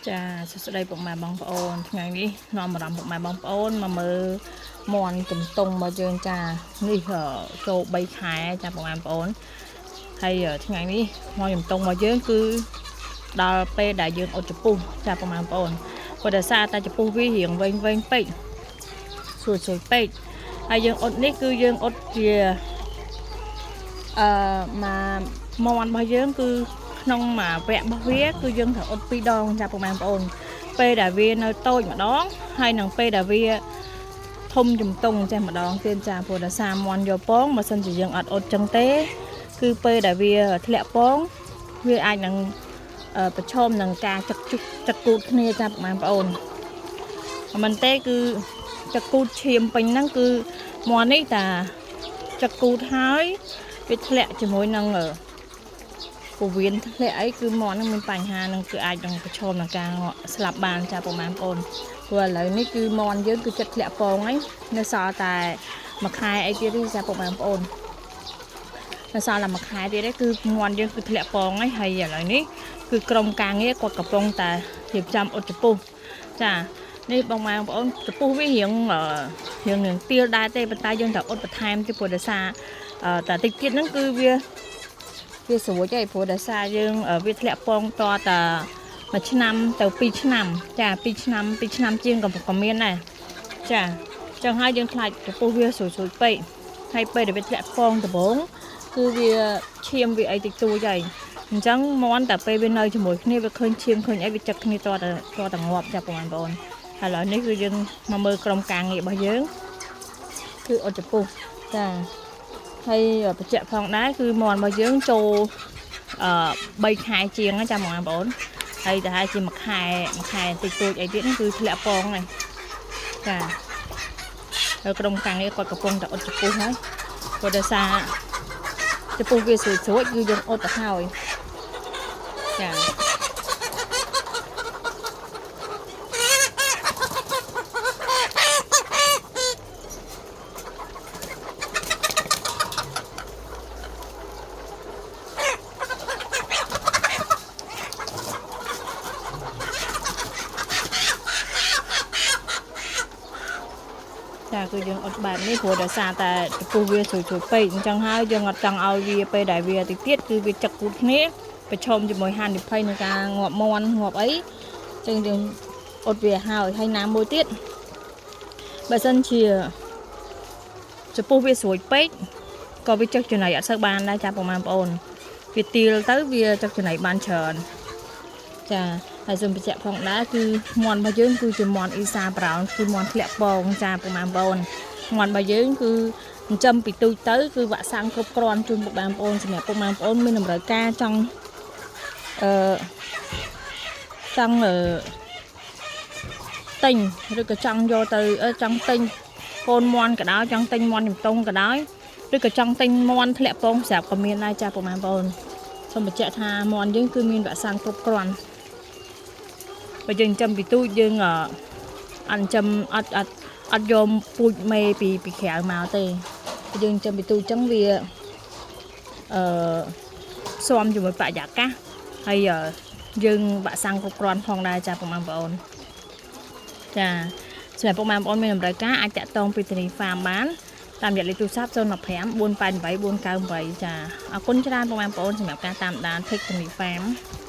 ចាសួស្តីពុកម៉ែបងប្អូនថ្ងៃនេះនាំអារម្មណ៍ពុកម៉ែបងប្អូនមកមើលមន់ជំទង់របស់យើងចានេះចូល3ខែចាពុកម៉ែបងប្អូនហើយថ្ងៃនេះមន់ជំទង់របស់យើងគឺដល់ពេលដែលយើងអត់ចំពុះចាពុកម៉ែបងប្អូនព្រោះដោយសារតែចំពុះវារៀងវែងវែងពេកស្រួចស្រួចពេកហើយយើងអត់នេះគឺយើងអត់ជាអឺមកមន់របស់យើងគឺក្នុងមួយវគ្គរបស់វាគឺយើងត្រូវអត់2ដងចាពុកម៉ែបងប្អូនពេលដែលវានៅតូចម្ដងហើយនឹងពេលដែលវាធំជំទង់ចេះម្ដងទៀតចាព្រោះដោយសារមន់យកពងបើសិនជាយើងអត់អត់ចឹងទេគឺពេលដែលវាធ្លាក់ពងវាអាចនឹងប្រឈមនឹងការចឹកជុកចឹកគូតគ្នាចាពុកម៉ែបងប្អូនមិនទេគឺចឹកគូតឈាមពេញហ្នឹងគឺមន់នេះតាចឹកគូតហើយវាធ្លាក់ជាមួយនឹងពវៀនធ្លាក់អីគឺមន់ហ្នឹងមានបញ្ហានឹងគឺអាចនឹងប្រឈមនឹងការស្លាប់បានចាពុកម៉ែបងប្អូនព្រោះឥឡូវនេះគឺមន់យើងគឺចិត្តធ្លាក់ពងហើយនៅសល់តែមួយខែអីទៀតទេចាពុកម៉ែបងប្អូននៅសល់តែមួយខែទៀតទេគឺមន់យើងគឺធ្លាក់ពងហើយហើយឥឡូវនេះគឺក្រុមការងារគាត់កំពុងតែរៀបចំអ៊ុតចំពុះចានេះបងម៉ែបងប្អូនចំពុះវារៀងរៀងនឹងទៀលដែរទេប៉ុន្តែយើងត្រូវអ៊ុតបន្ថែមទៀតព្រោះដោយសារតែតិចទៀតហ្នឹងគឺវាស្រួចហើយព្រោះដោយសារយើងវាធ្លាក់ពងតតាមួយឆ្នាំទៅ2ឆ្នាំចា2ឆ្នាំ2ឆ្នាំជាងក៏មានដែរចាចឹងហើយយើងខ្លាចចំពោះវាស្រួចស្រួចពេកហើយពេលដែលវាធ្លាក់ពងដំបូងគឺវាឈាមវាអីតិចតួចហើយអញ្ចឹងមន់តែពេលវានៅជាមួយគ្នាវាឃើញឈាមឃើញអីវាចឹកគ្នាតតែតតែងាប់ចាបងប្អូនឥឡូវនេះគឺយើងមកមើលក្រុមការងាររបស់យើងគឺអត់ចំពោះចាហើយបញ្ជាក់ផងដែរគឺមន់របស់យើងចូលអឺ3ខែជាងចាបងប្អូនហើយទៅហើយជាមួយខែមួយខែតិចតួចអីទៀតគឺធ្លាក់ពងហើយចាហើយក្រុមការងារគាត់កំពុងតែអត់ចំពោះហើយព្រោះដោយសារចំពោះវាស្រួចស្រួចគឺយើងអត់ទៅហើយចា ចាគឺយើងអត់បែបនេះព្រោះដោយសារតែចំពោះវាស្រួយស្រួយពេកអញ្ចឹងហើយយើងអត់ចង់ឲ្យវាពេលដែលវាតិចទៀតគឺវាចឹកគូតគ្នាប្រឈមជាមួយហានិភ័យនៃការងាប់មន់ងាប់អីអញ្ចឹងយើងអត់វាហើយហើយណាមួយទៀតបើសិនជាចំពោះវាស្រួយពេកក៏វាចឹកចំណីអត់សូវបានដែរចាបងប្អូនវាទៀលទៅវាចឹកចំណីបានច្រើនចាហើយសូមបញ្ជាក់ផងដែរគឺមន់របស់យើងគឺជាមន់អ៊ីសាប្រោនគឺមន់ធ្លាក់ពងចាបងប្អូនមន់របស់យើងគឺចិញ្ចឹមពីទូចទៅគឺវ៉ាក់សាំងគ្រប់គ្រាន់ជូនពុកបងប្អូនសម្រាប់ពុកបងប្អូនមានតម្រូវការចង់អឺចង់អឺទិញឬក៏ចង់យកទៅចង់ទិញកូនមន់ក៏ដោយចង់ទិញមន់ជំទង់ក៏ដោយឬក៏ចង់ទិញមន់ធ្លាក់ពងស្រាប់ក៏មានដែរចាពុកបងប្អូនសូមបញ្ជាក់ថាមន់យើងគឺមានវ៉ាក់សាំងគ្រប់គ្រាន់បើយើងចិញ្ចឹមពីទូចយើងអត់ចិញ្ចឹមអត់អត់អត់យកពូជមេពីក្រៅមកទេយើងចិញ្ចឹមពីទូចអញ្ចឹងវាអឺស៊ាំជាមួយបរិយាកាសហើយយើងវ៉ាក់សាំងគ្រប់គ្រាន់ផងដែរចាពុកម៉ែបងប្អូនចាសម្រាប់ពុកម៉ែបងប្អូនមានតម្រូវការអាចតាក់ទងពីធានីហ្វាមបានតាមរយៈលេខទូរស័ព្ទ015 488 498ចាអរគុណច្រើនពុកម៉ែបងប្អូនសម្រាប់ការតាមដាន Page ធានីហ្វាម។